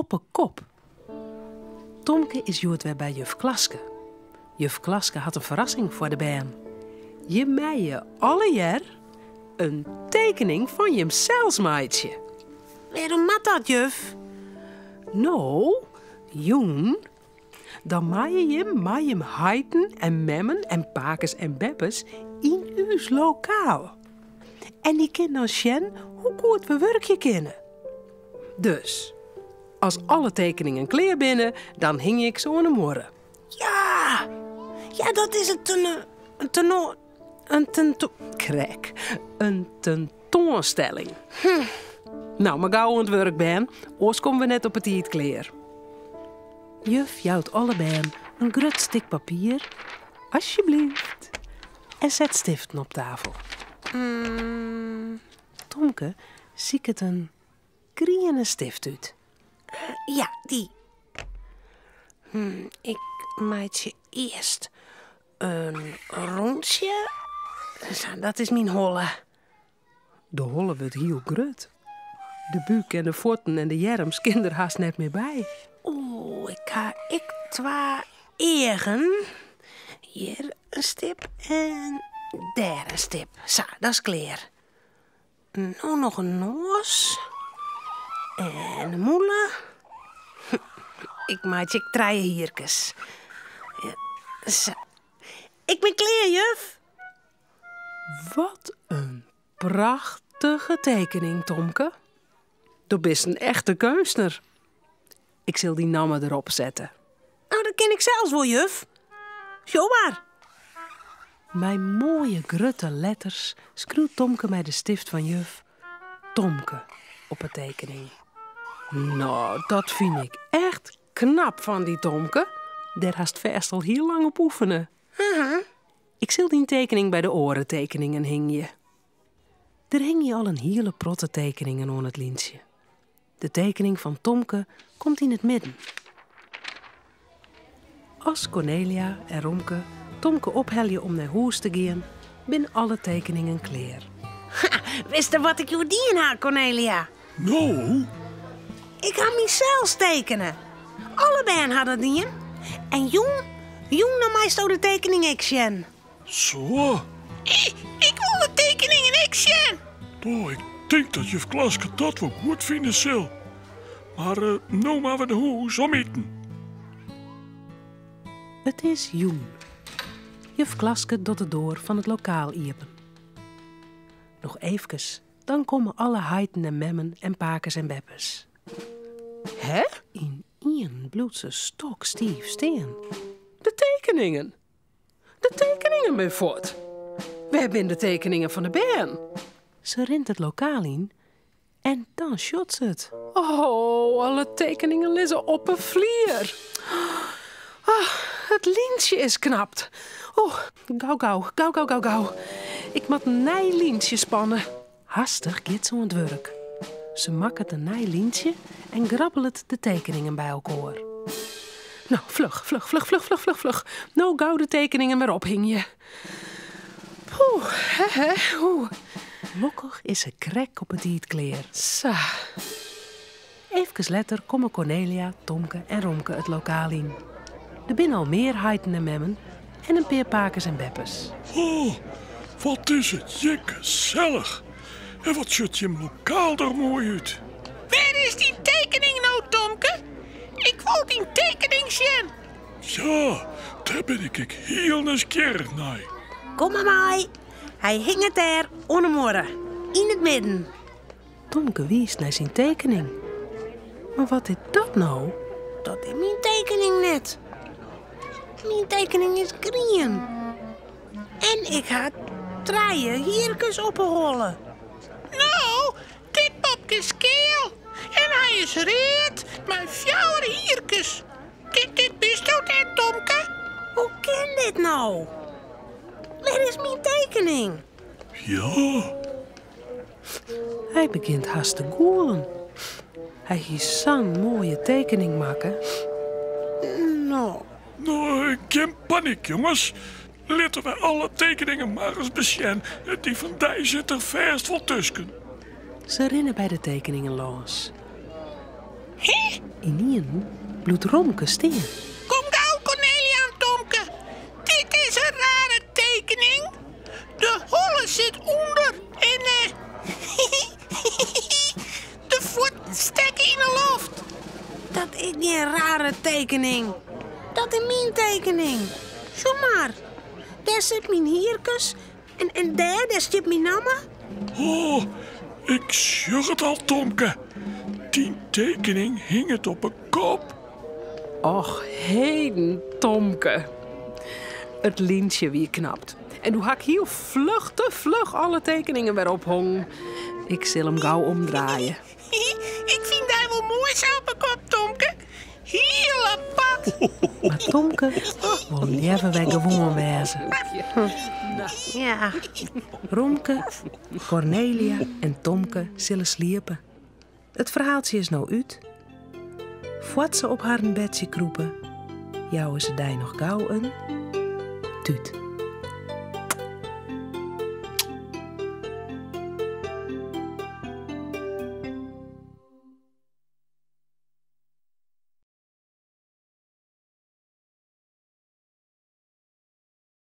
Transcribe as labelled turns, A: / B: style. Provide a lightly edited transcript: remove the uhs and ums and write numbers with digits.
A: Op 'e kop. Tomke is hjoed wer by juf Klaske. Juf Klaske hat in ferrassing foar de bern. Jim meie allegear in tekening fan jimsels meitsje.
B: Wêrom moat dat, juf?
A: No, jûn, dan meie jim mei jim heiten en memmen en pakes en beppes yn ús lokaal. En dy kin dan sjen hoe goed we wurkje kinne. Dus, as alle tekeningen klear binne, dan hingje ik se oan 'e muorre.
B: Ja, ja dat is in ten, in teno,
A: in tento, krek, in tentoanstelling. Hm. Nou, mar gau oan it wurk, bern, oars komme we net op 'e tiid klear. Juf jout alle bern in grut stik papier, asjebleaft, en set stiften op tafel.
B: Mm.
A: Tomke siket in griene stift út.
B: Ja, dy. Hm, ik meitsje earst in rûntsje. Sa, dat is myn holle.
A: De holle wurdt hiel grut. De búk en de fuotten en de earms kin der hast net mear by.
B: Oeh, ik ha ek twa eagen. Hjir in stip en dêr in stip. Sa, dat is klear. No noch in noas en in mûle. Ik meitsje ek trije hierkes. Sa. Ik bin klear, juf.
A: Wat in prachtige tekening, Tomke. Do bist in echte keunstner. Ik sil dyn namme derop sette.
B: No, dat kin ik sels wol, juf. Sjoch mar.
A: Mei moaie grutte letters skriuwt Tomke mei de stift fan juf Tomke op 'e tekening. No, dat fyn ik echt knap fan dy, Tomke. Dêr hast fêst al hiel lang op oefene. Ik sil dyn tekening by de oare tekeningen hingje. Der hingje al in hiele protte tekeningen oan it lyntsje. De tekening fan Tomke komt yn it midden. As Kornelia en Romke Tomke ophelje om nei hûs te gean, binne alle tekeningen klear.
B: Ha, witsto wat ik hjoed dien ha, Kornelia?
C: No?
B: Ik ha mysels tekene. Alle bern ha dat dien. En jûn, jûn dan meisto de tekening ek sjen.
C: Zo.
B: Ik wol de tekeningen ek sjen.
C: Oh, ik tink dat juf Klaske dat wol goed fine sil. Mar uh, no moatte we nei hûs om iten.
A: It is jûn. Juf Klaske docht de doar fan it lokaal iepen. Noch eefkes, dan komme alle heiten en memmen en pakes en beppes. Hè? Ynienen bliuwt se stokstiif stean. De tekeningen! De tekeningen binne fuort. Wêr binne de tekeningen fan de bern? Se rint it lokaal yn en dan sjocht se it. Oh, alle tekeningen lizze op 'e flier. Ah, it lyntsje is knapt. Oh, gau, gau, gau, gau, gau, gau. Ik moat in nij lyntsje spanne. Hastich giet se oan it wurk. Se makket in nij lyntsje en grabbelet de tekeningen by elkoar. No, fluch, fluch, fluch, fluch, fluch, fluch, fluch. No gau de tekeningen wer ophingje. Poeh, hè, hè, oeh. Lokkich is se krekt op 'e tiid klear. Sa. Eefkes letter komme Kornelia, Tomke en Romke it lokaal yn. Der binne al mear heiten en memmen en in pear pakes en beppes.
C: Oh, wat is it hjir gesellich. En wat sjocht jim lokaal der moai út.
D: Wêr is dyn tekening no, Tomke? Ik wol dyn tekening sjen.
C: Ja, dêr bin ik ek hiel nijsgjirrich nei.
B: Kom mar mei. Hy hinget dêr oan 'e muorre, yn it midden.
A: Tomke wiist nei syn tekening. Mar wat is dat no?
B: Dat is myn tekening net. Myn tekening is grien. En ik ha trije hierkes op 'e holle.
D: No, dit popke is keal. En hy is read mei fjouwer hierkes. Dit, dit bisto net, Tomke?
B: Hoe kin dit no? Wêr is myn tekening?
C: Ja.
A: Hy begjint hast te gûlen. Hy hie sa'n moaie tekening makke.
B: No.
C: No, gjin panyk, jonges. Litte wy alle tekeningen mar ris besjen. Dy fan dy sit der fêst wol tusken.
A: Se rinne by de tekeningen lâns. Ynienen bliuwt Romke stean.
D: Kom gau, Kornelia en Tomke. Dit is in rare tekening. De holle sit ûnder en de fuotten stekke yn 'e loft.
B: Dat is gjin rare tekening. Dat is myn tekening. Sjoch mar. Dêr sit myn hierkes en, en dêr, dêr stiet myn namme.
C: Oh, ik sjoch it al, Tomke. Dyn tekening hinget op 'e kop.
A: Och, heden, Tomke. It lyntsje wie knapt. En doe ha ik hiel fluch, te fluch alle tekeningen wer ophongen. Ik sil him gau omdraaie.
D: Ik fyn dy wol moai sa op 'e kop, Tomke. Hiel apart.
A: Mar Tomke wol leaver wer gewoan wêze.
B: Ja.
A: Romke, Kornelia en Tomke sille sliepe. It ferhaaltsje is no út. Foar't se op harren bedsje krûpe, jouwe se dy noch gau in tút.